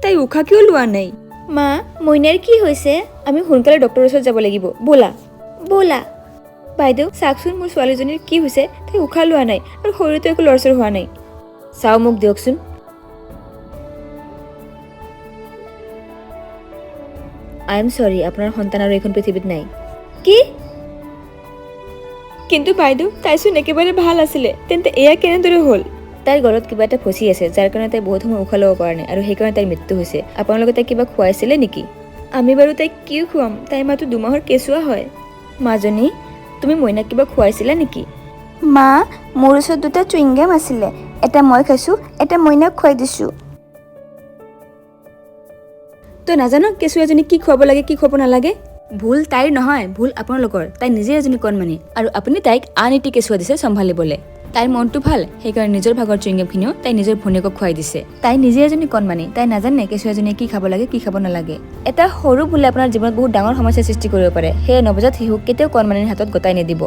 তাই উশাহ কিয় লোৱা নাই? মা, মইনাৰ কি হৈছে? আমি সোনকালে ডক্টৰৰ ওচৰত যাব লাগিব, ব'লা। ব'লা। বাইদেউ, চাওকচোন মোৰ ছোৱালীজনীৰ কি হৈছে। তাই উশাহ লোৱা নাই আৰু শৰীৰটো একো লৰচৰ হোৱা নাই। চাওঁ, মোক দিয়কচোন। I am চৰি, আপোনাৰ সন্তান আৰু এইখন পৃথিৱীত নাই। কি? কিন্তু বাইদেউ, তাইচোন একেবাৰে ভাল আছিলে, তেন্তে এয়া কেনেদৰে হ'ল? তাইৰ গলত কিবা এটা ফচি আছে, যাৰ কাৰণে তাই বহুত সময় উশাহ ল'ব পৰা নাই আৰু সেইকাৰণে তাইৰ মৃত্যু হৈছে। আপোনালোকে তাইক কিবা খুৱাইছিলে নেকি? আমি বাৰু তাইক কি খুৱাম? তাইৰ মাত্ৰ 2 মাহৰ কেঁচুৱা হয়। মাজনী, তুমি মইনাক কিবা খুৱাইছিলা নেকি? মা, মোৰ ওচৰত দুটা চুইংগাম আছিলে। এটা মই খাইছোঁ, এটা মইনাক খুৱাই দিছোঁ। তই নাজান কেঁচুৱা এজনীক কি খুৱাব লাগে, কি খুৱাব নালাগে? ভুল তাইৰ নহয়, ভুল আপোনালোকৰ। তাই নিজে এজনী কণমানি আৰু আপুনি তাইক আন এটি কেঁচুৱা দিছে চম্ভালিবলৈ। তাইৰ মনটো ভাল, সেইকাৰণে নিজৰ ভাগৰ চুইংগামখিনিও তাই নিজৰ ভনীয়েকক খুৱাই দিছে। তাই নিজে এজনী কণমানি, তাই নাজানে কেঁচুৱা এজনীয়ে কি খাব লাগে, কি খাব নালাগে। এটা সৰু ভুলে আপোনাৰ জীৱনত বহুত ডাঙৰ সমস্যাৰ সৃষ্টি কৰিব পাৰে। সেয়ে নৱজাত শিশুক কেতিয়াও কণমানিৰ হাতত গতাই নিদিব।